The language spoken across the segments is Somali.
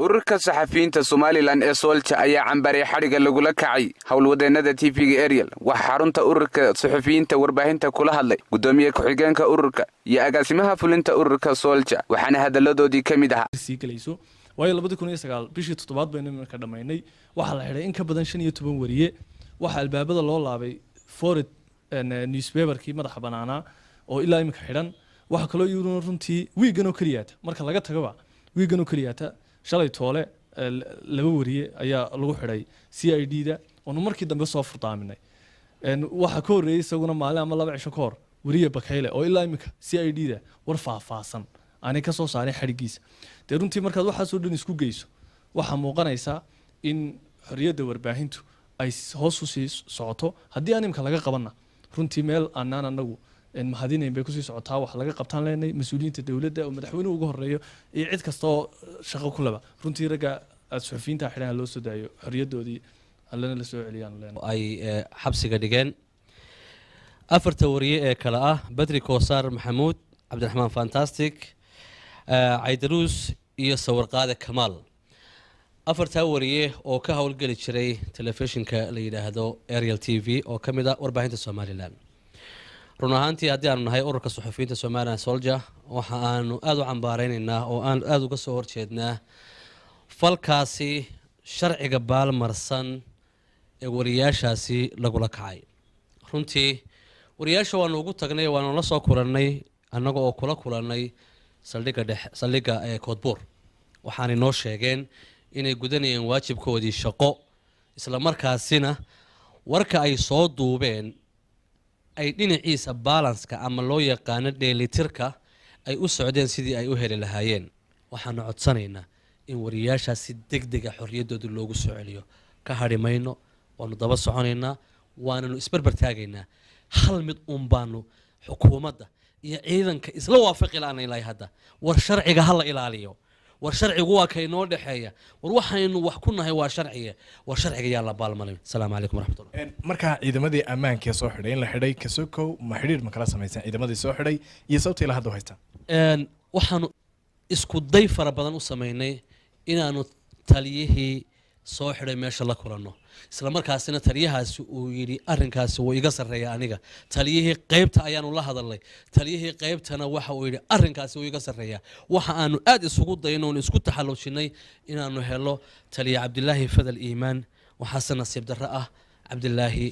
Ururka saxafiyiinta Somaliland ee SOLJA ayaa cambaray xadhiga lagula kacay howlwadeenada TV-ga Ariel. Waxaa xarunta ururka saxafiyiinta warbaahinta kula hadlay gudoomiye ku-xigeenka ururka iyo agaasimaha fulinta ururka SOLJA, waxaana hadaladoodii ka mid ahaa: Sii galayso, waayo 2009 bishii toddobaad baynu iminka dhammaynay. Waxaa la xidhay in ka badan 15 wariye. Waxaa albaabada loo laabay foret newspaperkii madaxa banaanaa oo ilaa iminka xidhan. Waxaa kaloo iyaduna runtii wiigan oo keliyaata, marka laga tagaba wiigan oo keliyaata, shalay toole laba wariye ayaa lagu xidhay CID da oonu markii dambe soo furdaaminay. Waxaa ka horreeyey isaguna maalin ama 2 cisho ka hor wariye Bakayle oo ilaa iminka CID da war faahfaahsan aanay ka soo saarin xadhigiisa. Dee runtii markaad waxaasoo dhan isku geyso, waxaa muuqanaysaa in xorriyadda warbaahintu ay hoos usii socoto. Haddii aan imika laga qabanna, runtii meel aanaan anagu mahadinayn bay kusii socotaa. Wax laga qabtaan leenay mas-uuliyiinta dowladda oo madaxweynuhu uga horeeyo iyo cid kasta oo shaqo ku laba. Runtii ragga suxufiyiinta xidhan loo soo daayo xorriyaddoodii, allana la soo celiyaan leenay. Ay xabsiga dhigeen afarta wariye ee kale ah Badri Koosaar Maxamuud, Cabdiraxmaan Fantastic, Caydaruus iyo Sawirqaade Kamaal. Afartaa wariye oo ka howlgeli jiray telefishinka la yidhaahdo Ariel TV oo ka mid ah warbaahinta Somaliland. Run ahaantii, haddii aanu nahay ururka suxufiyiinta Somaliland SOLJA, waxa aanu aada u cambaareynayna oo aanu aada uga soo horjeednaa falkaasi sharciga baalmarsan ee wariyaashaasi lagula kacay. Runtii wariyaasha waanu ugu tagnay, waanu la soo kulannay, annaga oo kula kulannay saldhigga dhex, saldhigga ee Koodbuur. Waxaanay noo sheegeen inay gudanayeen waajibkoodii shaqo, isla markaasina warka ay soo duubeen ay dhinaciisa balance-ka ama loo yaqaano dheelitirka ay u socdeen sidii ay u heli lahaayeen. Waxaanu codsanaynaa in wariyaashaas si deg dega xorriyaddooda loogu soo celiyo. Ka hadhi mayno, waanu daba soconaynaa, waananu isbarbar taagaynaa. Hal mid uun baanu xukuumadda iyo ciidanka isla waafaqi la'aana ilaa hadda: war sharciga ha la ilaaliyo, war sharcigu waa ka inoo dhexeeya, war waxaynu wax ku nahay waa sharciga, war sharciga yaa la baalmalin. Asalaamu calaykum waraxmatullah. Markaa ciidamadii ammaanka soo xidhay, in la xidhay kasokow, ma xidhiir ma kala samaysan ciidamadii soo xidhay iyo sababta ilaa hadda u haystaan? Waxaanu isku day fara badan u samaynay inaanu taliyihii soo xidhay meesha la kulanno, isla markaasina taliyahaasi uu yidhi arrinkaasi wuu iga sarreeya aniga. Taliyihii qaybta ayaanu la hadalnay, taliyihii qaybtana waxa uu yidhi arrinkaasi wuu iga sarreeya. Waxa aanu aad isugu dayno oon isku taxallujinay inaanu helo taliya Cabdilaahi Fadal Iimaan. Waxaase nasiib darro ah, Cabdilaahi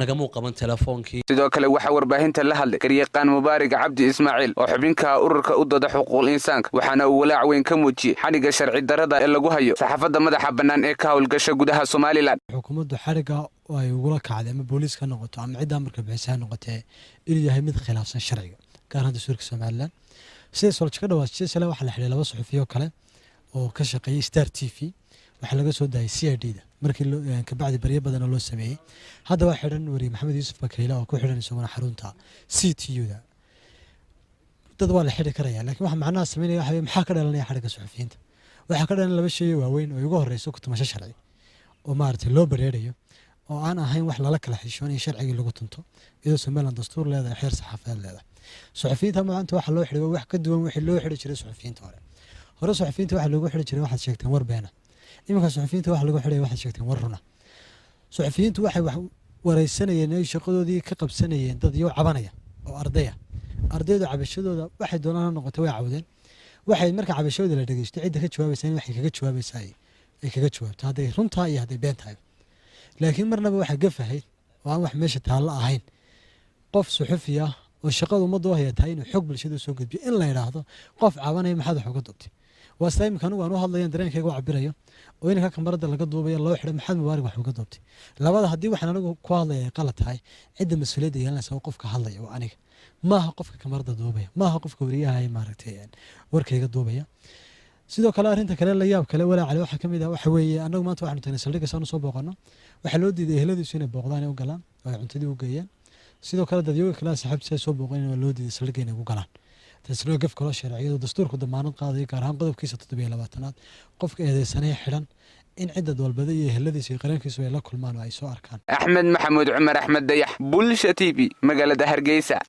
nagamuu qaban telefoonkii. Sidoo kale waxaa warbaahinta la hadlay garyaqaan Mubaarig Cabdi Ismaaciil oo xubinka ururka u dooda xuquuqul insaanka, waxaana uu walaac weyn ka muujiyey xadhigga sharci darrada ee lagu hayo saxaafadda madaxa bannaan ee ka howlgasha gudaha Somaliland. Xukuumaddu xadhigga ay ugula kacday, ama booliis ka noqoto ama ciddaa marka bixisa ha noqotee, inuu yahay mid khilaafsan sharciga, gaar ahaan dastuurka Somaliland. Sida SOLJA ka dhawaajisay, shalay waxaa la xidhay laba suxufiyo kale oo ka shaqeeyay Star TV. Waxaa laga soo daayay CID da markii kabacdi baryo badan oo loo sameeyey. Hadda waa xidhan wariye Maxamed Yuusuf Bakayla oo ku xidhan isaguna xarunta CTU da. Dad waa la xidhi karaya, laakiin waxa macnaha sameynaya waxa weeye, maxaa ka dhalanaya xadhigga suxufiyiinta? Waxaa ka dhalan laba shay oo waaweyn oo ugu horeyso ku tumasho sharci oo maaragtay loo bareerayo oo aan ahayn wax lala kala xishoonaya sharcigii lagu tunto, iyadoo Somaliland dastuur leedahay, xeer saxaafadeed leedahay. Suxufiyiinta maanta waxa loo xidhay waa wax ka duwan wixii loo xidhi jiray suxufiyiinta hore. Hore suxufiyiinta waxaa loogu xidhi jiray waxaad sheegteen war beena. Iminka suxufiyiinta waxa lagu xidhaya waxaad sheegteen war runa. Suxufiyiintu waxay wax wareysanayeen ay shaqadoodii ka qabsanayeen dad iyo cabanaya oo ardaya. Ardaydu cabashadooda waxay doonaan ha noqotay, way cawdeen. Waxay marka cabashadooda la dhegeysto, cidda ka jawaabaysa in waxay kaga jawaabaysaa ay kaga jawaabto, hadday run tahay iyo hadday been tahay. Laakiin marnaba waxaa gafahayd oo aan wax meesha taallo ahayn qof suxufi ah oo shaqada ummadda u haya tahay inuu xog bulshada usoo gudbiyo in la yidhaahdo qof cabanaya maxaad wax uga duubtay? Waa sida imika anigu aan u hadlayan, dareenkayga u cabirayo, oo inanka kamarada laga duubayo loo xidho maxaad Mubaarig wax uga duubtay? Labada haddii waxaan anigu ku hadlaya ay qalad tahay, cidda mas-uuliyadda yeelanaysa waa qofka hadlaya, waa aniga, maaha qofka kamarada duubaya, maaha qofka wariyaha ee maaragtay warkayga duubaya. Sidoo kale arrinta kale la yaab kale walaacale waxaa ka mid ah, waxa weeye, annagu maanta waxaanu tagnay saldhigga saan usoo booqanno. Waxaa loo diiday eheladiisu inay booqdaan, ay u galaan oo ay cuntadii u geeyaan. Sidoo kale dadyooga kale asxaabtiisa ay soo booqaneen waa loo diiday saldhigga inay ku galaan. Taasi loo gaf kaloo sharciyadu dastuurku damaanad qaadayo, gaar ahaan qodobkiisa 27aad, qofka eedeysanaya xidhan in cidda dalbada iyo eheladiisa iyo qareenkiisu ay la kulmaan oo ay soo arkaan. Axmed Maxamuud Cumar, Axmed Dayax, Bulsha TV, magaalada Hargeysa.